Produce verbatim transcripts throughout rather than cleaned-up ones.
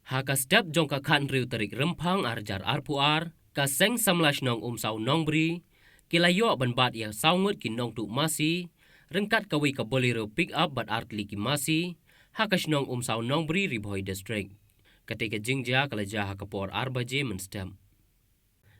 Ha ka step jong ka khatnriew tarik Rymphang arhajar arphew ar, ka Seng Samla Shnong Umsaw Nongbri ki la ïoh ban bat ïa saw ngut ki nongtuh masi ryngkat kawei ka Bolero pickup bad artylli ki masi ha ka shnong Umsaw Nongbri, Ri Bhoi District. Katei ka jingjia ka la jia ha ka por ar baje mynstep.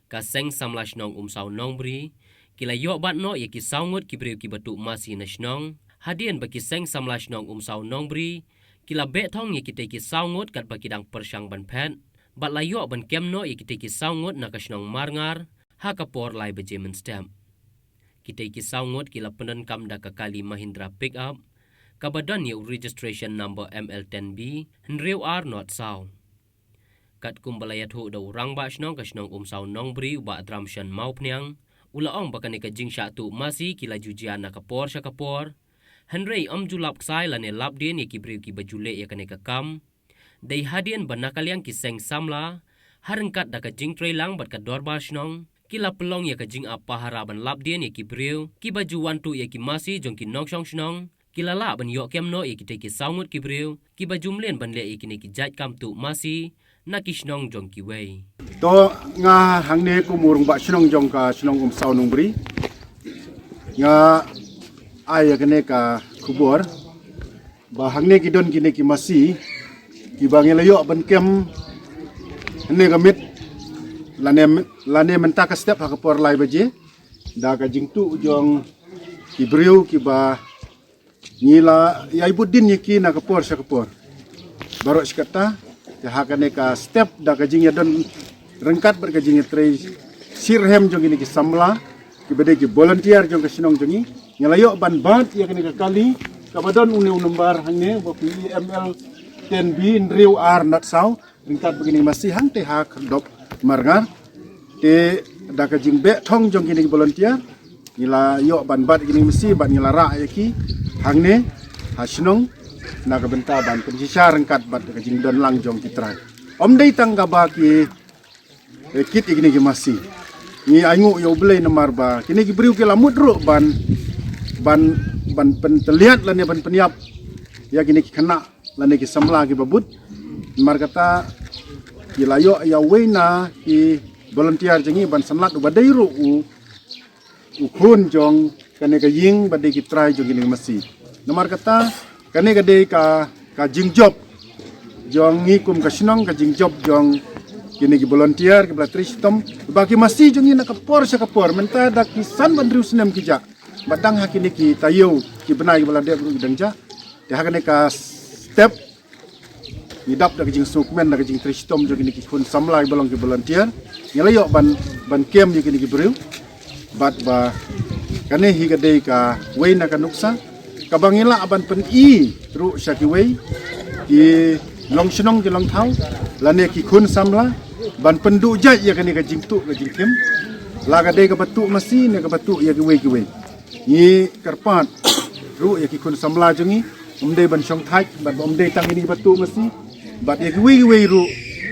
Ka Seng Samla Shnong Umsaw Nongbri ki la ïoh bat noh ïa ki saw ngut ki briew kiba tuh masi na shnong, hadien ba ki Seng Samla Shnong Umsaw Nongbri ki la beh thong ïa kitei ki saw ngut katba ki dang pyrshang ban phet, bad la ïoh ban kem noh ïa kitei ki saw ngut na ka shnong Marngar ha ka por lai baje mynstep. Kitei ki saw ngut ki la pyndonkam da ka kali Mahindra pickup kaba don ïa u registration number M L ten B hynriew ar not saw. Katkum ba la ïathuh da u rangbah shnong ka shnong Umsaw Nongbri, u Bah Dramshan Mawphniang, u la ong ba kane ka jingshah tuh masi ki la ju jia na ka por sha ka por, hynrei ym ju lap ksai lane lap dien ïa ki briew kiba ju leh ïa kane ka kam. Dei hadien ba na ka liang ki Seng Samla, ha ryngkat da ka jingtreilang bad ka dorbar shnong, ki la pynlong ïa ka jingap pahara ban lap dien ïa ki briew kiba ju wan tuh ïa ki masi jong ki nongshong shnong, ki la lah ban ïoh kem noh ïa kitei ki saw ngut ki briew kiba ju mlien ban leh ïa kine ki jait kam tuh masi na ki shnong jong kiwei. To, nga hangne kum u rangbah shnong jong ka shnong Umsaw Nongbri, nga ai ïa kane ka khubor ba hangne ki don kine ki masi kiba ngi la ïoh ban kem hangne ka miet lane, lane mynta ka step ha ka por lai baje, da ka jingtuh jong ki briew kiba ngi la ïai bud dien ïa ki na ka por sha ka por. Baroh shi katta, te ha kane ka step da ka jingïadon ryngkat bad ka jingïatrei shitrhem jong kine ki samla kiba dei ki volunteer jong ka shnong jong ngi, ngi la ïoh ban bat ïa kane ka kali kaba don une u nombar hangne, ba phi M L ten B hynriew ar not saw, ryngkat bad kine ki masi hangtei ha khyrdop Marngar. Te da ka jingbeh thong jong kine ki volunteer, ngi la ïoh ban bat ïa kine ki masi bad ngi la rah ïa ki hangne ha shnong na ka bynta ban pynshisha ryngkat bad ka jingdon lang jong ki trai. Ym dei tang kaba ki, eh, kit ïa kine ki masi. Ngi ainguh ïa U Blei namar ba kine ki briew ki la mut ruh ban, ban, ban pyntylliat lane ban pynïap ïa kine ki khynnah lane ki samla kiba bud. Namar kata ki la ïoh ïa uwei na ki volunteer jong ngi ban sanlad uba dei ruh u, u khun jong kane ka ïing ba dei ki trai jong kine ki masi. Namar kata kane ka dei ka, ka jingjop jong ngi kum ka shnong, ka jingjop jong kine ki volunteer kiba la trei shitom ba ki masi jong ngi na ka por sha ka por mynta da ki san bad hynriew snem ki jah. Bad dang ha kine ki taïew ki bnai kiba la dep ruh ki dang jah. Te ha kane ka step ngi dap da ka jingsngewkmen da ka jingtrei shitom jong kine ki khun samla kiba long ki volunteer, ngi la ïoh ban, ban kem ïa kine ki briew. Bad ba kane hi ka dei kawei na ka nuksa kaba ngi lah ban pyni ruh sha kiwei ki longshnong ki longthaw lane ki khun samla ban pynduh jait ïa kane ka jingtuh ka jingkem. La ka dei kaba tuh masi ne kaba tuh ïa kiwei kiwei. Ngi kyrpad ruh ïa ki khun samla jong ngi, ym dei ban shongthait bad ym dei tang ïa kine kiba tuh masi, bad ïa kiwei kiwei ruh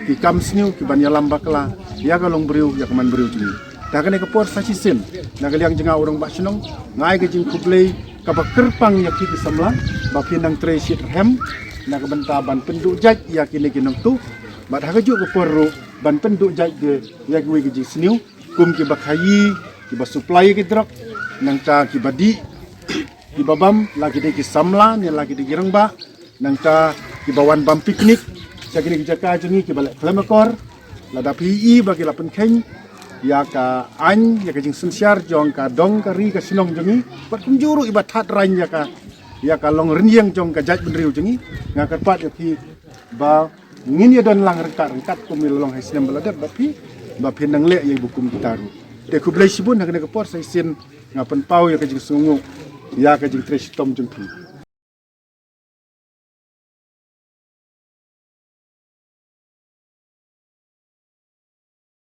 ki kam sniew ki ban ïalam bakla ïa ka longbriew, ïa ka manbriew jong ngi. Te ha kane ka por sa shisien na ka liang jong nga u rangbah shnong, nga ai ka jingkhublei kaba kyrpang ïa phi ki samla ba phi nang trei shitrhem na ka bynta ban pynduh jait ïa kine ki nongtuh, bad ha kajuh ka por ruh ban pynduh jait ïa kiwei ki jingsniew kum kiba khaïi, kiba supply ki drok, nangta kiba dih, kiba bam, la ki dei ki samla ne la ki dei ki rangbah, nangta kiba wan bam picnic sha kine ki jaka jong ngi, kiba leh khlem akor. Lada phi i ba ki la pynkheiñ ïa ka aiñ, ïa ka jingsynshar jong ka dong ka ri ka shnong jong ngi, bad kumjuh ruh iba thad raiñ ïa ka, ïa ka longrynïeng jong ka jaitbynriew jong ngi, nga kyrpad ïa phi ba ngin ïa don lang ryngkat ryngkat kum ïa la long ha ki snem ba la dep, ba phi, ba phin nang leh ïa kiba kum kita ruh. Te khublei shibun, ha kane ka por sa shisien nga pynpaw ïa ka jingsngewnguh ïa ka jingtrei shitom jong phi.